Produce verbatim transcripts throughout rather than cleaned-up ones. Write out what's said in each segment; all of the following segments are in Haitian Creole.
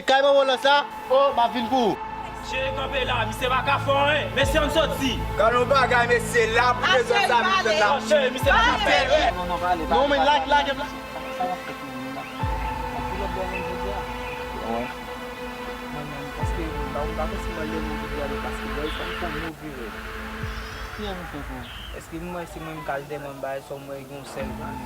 Kay mwen Roland sa, o, m ap vin pou ou. Cheri, kanpe la, misye pa ka fè anyen. Mesye, ann soti. Gade yon bagay, mesye, la pou dezòd sa, misye la. Non, cheri, misye pa ka fè anyen. Non, non, pale, pale, non, men pale, lage, pale. Lage m la. Anpil lòt bò moun jodi a. Mwen menm, paske m pa, m pa konn si mwen lè moun jodi a, men paske bòy sa m fè yon move rèv. Ki rèv ou fè, frè? Èske m wè se mwen m k al dèyè mwen bay sa m wè gen yon sèl goumen?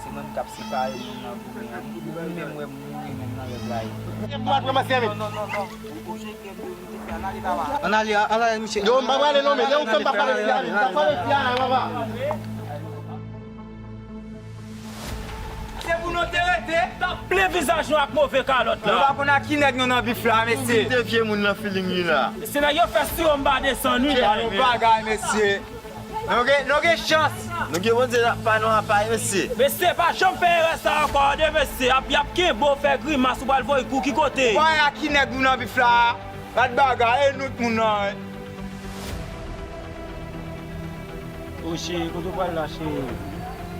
Se mwen m k ap separe moun nan goumen an. Ou menm wè m mouri menm nan rèv la ye. Non, non, non, non. Ou, ou jete m yo, m te fè ann ale, papa. Ann ale, ann ale, misye. Yo, m pa prale non, men lè ou fè m pa prale fi a, men m pa prale fi a la, papa. Se pou nou te rete. T ap plen vizaj nou ak move kalòt la. Nou pa konn ak ki nèg nou nan bif la, mesye. Ou vin te vye moun nan feeling li la. Se nèg yo fè sou yo m pa desann wi. Kè nou bagay, mesye. Nou gen, nou gen chans. Nou gen Bondye pa nou apa, mesye. Mesye, pa janm fè erè sa ankò, tande, mesye. Y ap, y ap kenbe w, fè grimas, ou pral voye kou ki kote? Ou pa wè ak ki nèg nou nan bif la? Gad bagay, e nou t moun nan, wi. O cheri, kote w pral la, cheri?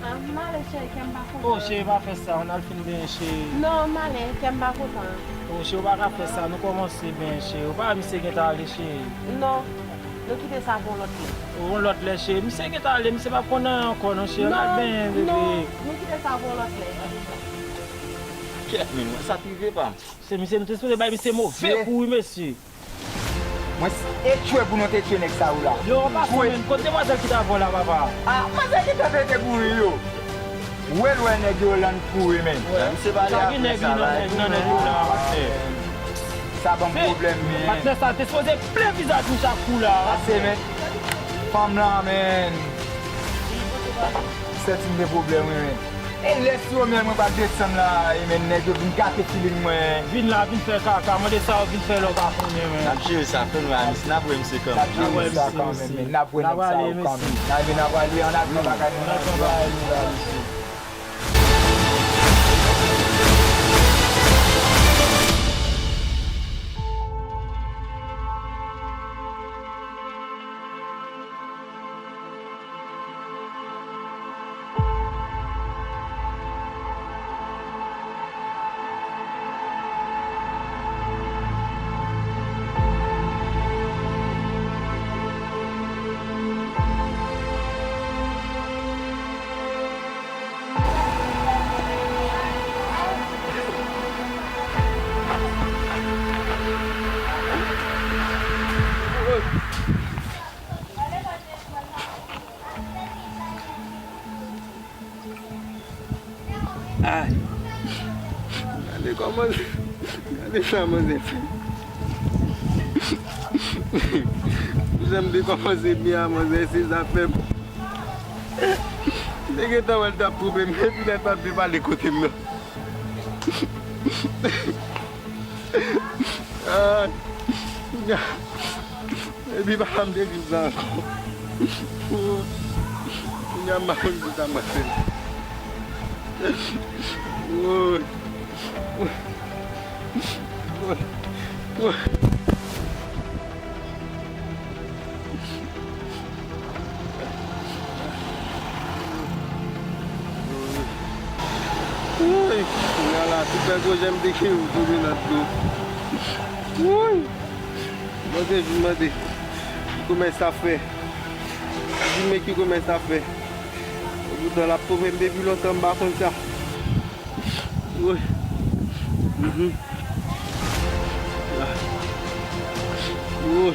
Ah, m ale, cheri, kè m pa kontan. O cheri, pa fè sa, ann al fin benyen, cheri. Non, m ale, kè m pa kontan. O cheri, ou pa ka fè sa, nou kòmanse benyen, cheri. Ou pa wè misye gentan ale, cheri? Non, nou kite sa pou yon lòt lè. O, yon lòt lè, cheri. Misye gentan ale, misye p ap konn anyen ankò, non, cheri. Ann al benyen, bebe. Non, non, nou kite sa pou yon lòt lè. Kèt, men, mwen, sa prive pa m. Se misye, nou te sipoze bay misye move kou, wi, mesye. Mwen s-, e tchwe pou nou te tchwe nèg sa yo la. Yo, pa fè menm. Kot demwazèl ki t avè w la, papa? Ah, manzè ki tante te kouri yo. Ou wè lwen nèg yo lan kouri, men. Sa ki nèg li nan nèg, nan nèg yo la, patnè? Sa ban m pwoblèm, men. Patnè sa te sipoze plen vizaj nou chak kou la. Pase, men. Fanm lan, men. Sèti m gen pwoblèm, wi, men. E lè si yo menm mwen pa desann la, e men nèg yo vin gate feeling mwen. Vin la, vin fè kaka, mande sa yo vin fè lè w pa konnen, men. N ap jere sa, fè nou la, misye, n ap wè misye kanmenm. N ap jere sa kanmenm, men. N ap wè nèg sa yo kanmenm. N ap, n ap ale, ann al fè bagay nou nan misye. Ay. Gade kòman, gade sa manzè fè. Jan m te kòmanse byen a, manzè se zafè m. M te gentan wè l t ap twouve m, epi lè l pa t vle pale kote m nan. Ay. Epi papa m te di m sa ankò. Kounya m pa konn kisa m ap fè. Woy. Woy. Woy. Woy. Kounya la, tout bèl pwojè m te gen yo tonbe nan dlo. Woy. Mande, vin mande. Ki kòmès sa fè? Di men ki kòmès sa fè? Poutan l ap twouve m depi lontan, m pa konn sa. Woy. Mhm. Ah. Woy.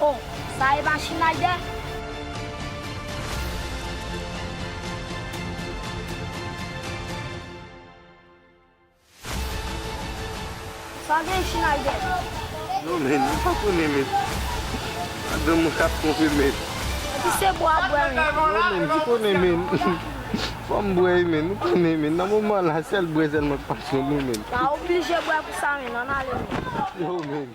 Oh, sa e pa Schneider? Sa gen Schneider? Non, men, m pa konnen, men. Madanm mwen k ap twonpe, men. Epi se bwè w ap bwè, men. Non, men, m konnen, men. Fò m bwè, men. Nou konnen, men. Nan moman la, sèl bwè sèlman k pasyon nou, men. N a oblije bwè pou sa, men. Ann ale, men. Yo, men.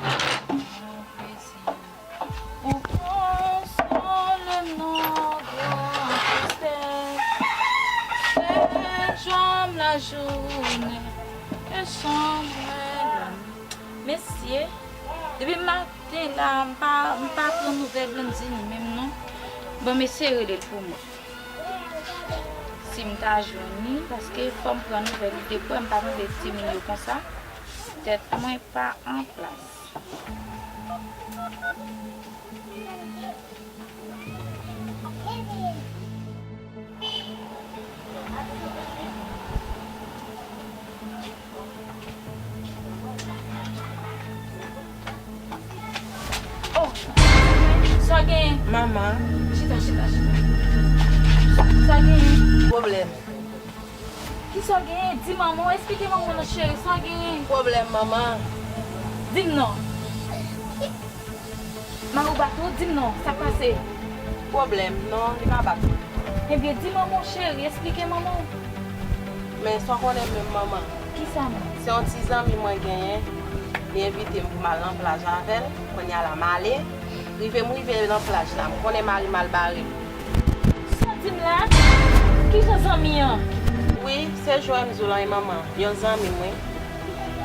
Mesye, Jounen e chanm mwen. Mesye, depi maten la, m pa, m pa pran nouvèl Blandine menm non. Bon, m eseye rele l pou mwen. Si m ta jwenn li, paske fò m pran nouvèl li de prè, m pa tande timoun yo konsa. Tèt mwen pa an plas. Oh, sa genyen? Manman. Chita, chita, chita. Sa genyen? Pwoblèm. Kisa w genyen? Di manman w, esplike manman w non cheri, sa w genyen? Pwoblèm, manman. Di m non. Mari w bat ou? Di m non, sa k pase? Pwoblèm, non, li pa bat mwen. Ebyen, di manman w cheri, esplike manman w. Men sa w konnen menm manman. Kisa menm? Se yon ti zanmi mwen genyen, li envite m pou m al nan plaj avè l, kounye a la m ale. Rive m rive nan plaj la, m konnen mari m al bare m. Sa w di m la? Kijan zanmi an? Wi, se jwè m di w lan wi manman. Yon zanmi m wi,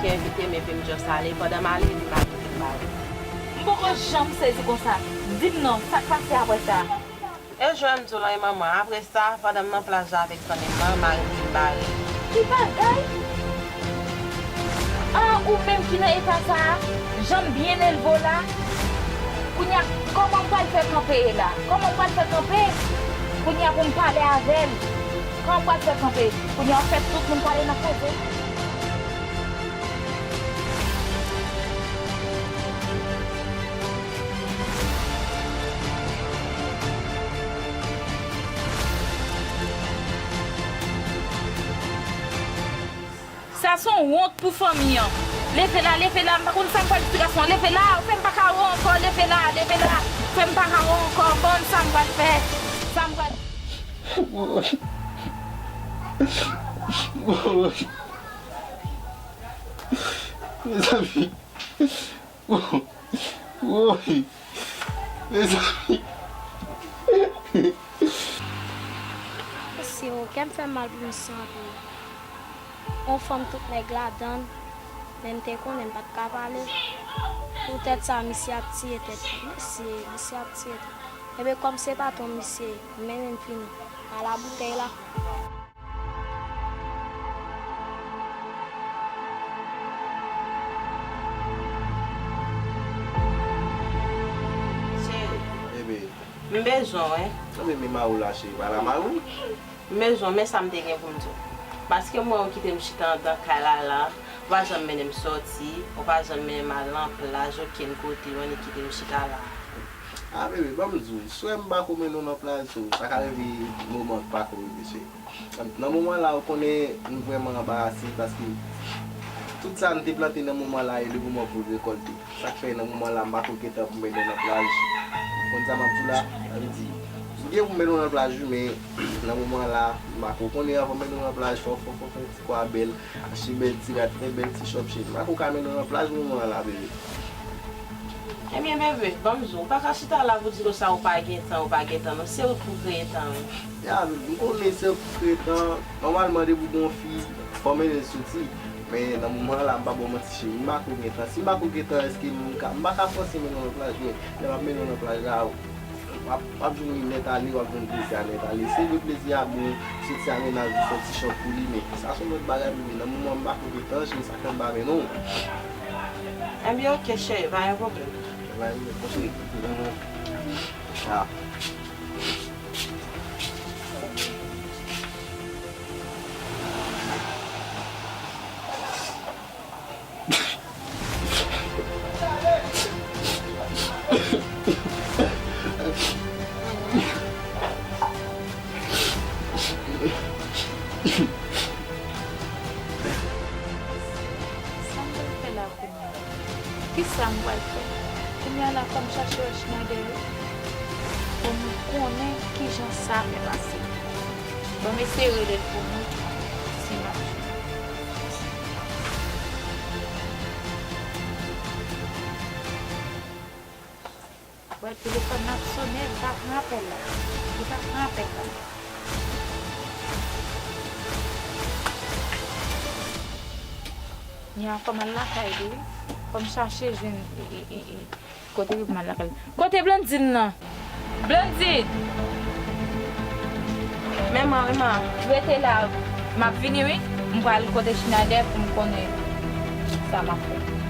ki envite m epi m just ale. Pandan m ale, li pa kite m bare. M poko janm sezi konsa. Di m non, sa k pase apre sa? E jwè m di w lan wi manman. Apre sa, pandan m nan plaj la avèk zanmi m nan, mari m vin bare. Ki bagay? Ah, ou menm ki nan eta sa a, jan m byen elve w la, kounye a, kòman m pral fè kanpe la? Kòman m pral fè kanpe? Kounye a pou m pale avè l. Kòman m pral fè kanpe? Kounye a w fè tout moun pale nan koze. Sa se yon wont pou fanmi an. Leve la, leve la, m pa konn sa m pral di ti gason an. Leve la, ou fè m pa ka wè w ankò, leve la, leve la. Ou fè m pa ka wè w ankò, ban m sa m pral fè. Sa m pral. Woy. Woy. Mezanmi. Woy. Mezanmi. Mesye, o, kè m fè mal pou misye anpil. On fanm tout nèg ladann, men m te konnen m pa t ka pale. Poutèt sa, misye ap tiye tèt li. Mesye, misye ap tiye tèt li. Ebyen, kòm se patwon misye, m mennen l fini. Ala boutèy la. Cheri, bebe, m bezwen w, wi. Sa vle men mari w la, cheri, pa la mari w. M bezwen w, men sa m te gen pou m di w. Paske m wè w kite m chita anndan kay la la, ou pa janm mennen m sòti, ou pa janm mennen m al nan plaj, okenn kote, ou annik kite m chita la. A, bebe, ban m di w, swè m pa ko mennen w nan plaj tou, sa ka rive moman k pa ko rive, cheri. Nan moman la, ou konnen m vrèman anbarase paske tout sa n te plante nan moman la e le moman pou l rekòlte. Sa k fè nan moman la, m pa ko gen tan pou m mennen w nan plaj. Ou konn sa m ap di w la? Sa vle di, m gen pou m mennen w nan plaj wi, men nan moman la, m pa ko konnen anvan m mennen w nan plaj, fò, fò, fò fè yon ti kwa bèl, achte bèl ti rad, fè bèl ti chòp, cheri. M pa ko ka mennen w nan plaj moman la, bebe. Ebyen, bebe, ban m di w, ou pa ka chita la pou di konsa ou pa gen tan, ou pa gen tan, non. Se ou k pou kreye tan, wi. Ya, m konnen se ou k kreye tan. Nòmalman, depi w gen yon fi, fò w mennen l soti. Men nan moman la, m pa ba w manti, cheri, m pa ko gen tan. Si m pa ko gen tan, èske m ka, m pa ka fòse mennen w nan plaj, men lè m ap mennen w nan plaj la, w ap, w ap jwenn li nèt ale, w ap jwenn plezi a nèt ale. Si l vle plezi a, bon, soti a mennaj ou fè ti chòp pou li, men sa se yon lòt bagay, men nan moman m pa ko gen tan, cheri, sa fè m pa mennen w. Ebyen, oke, cheri, pa gen pwoblèm. Pa gen pwoblèm, cheri. Ah. Sa m pral fè la kounye a? Kisa m pral fè? Kounye a la, fò m chache Schneider wi. Fò m konnen kijan sa fè pase. Ban m eseye rele l pou mwen, si m ap jwenn. Wè, telefòn nan ap sonnen, li pa pran apèl la. Li pa pran apèl la. Nya, fò m al lakay li, wi. Fò m chache jwenn, e, e, e, e, kote li pou m al lakay li. Kote Blandine nan? Blandine! Men man, wi, man. Rete la, m ap vini, wi. M pral kote Schneider pou m konnen sa m ap fè.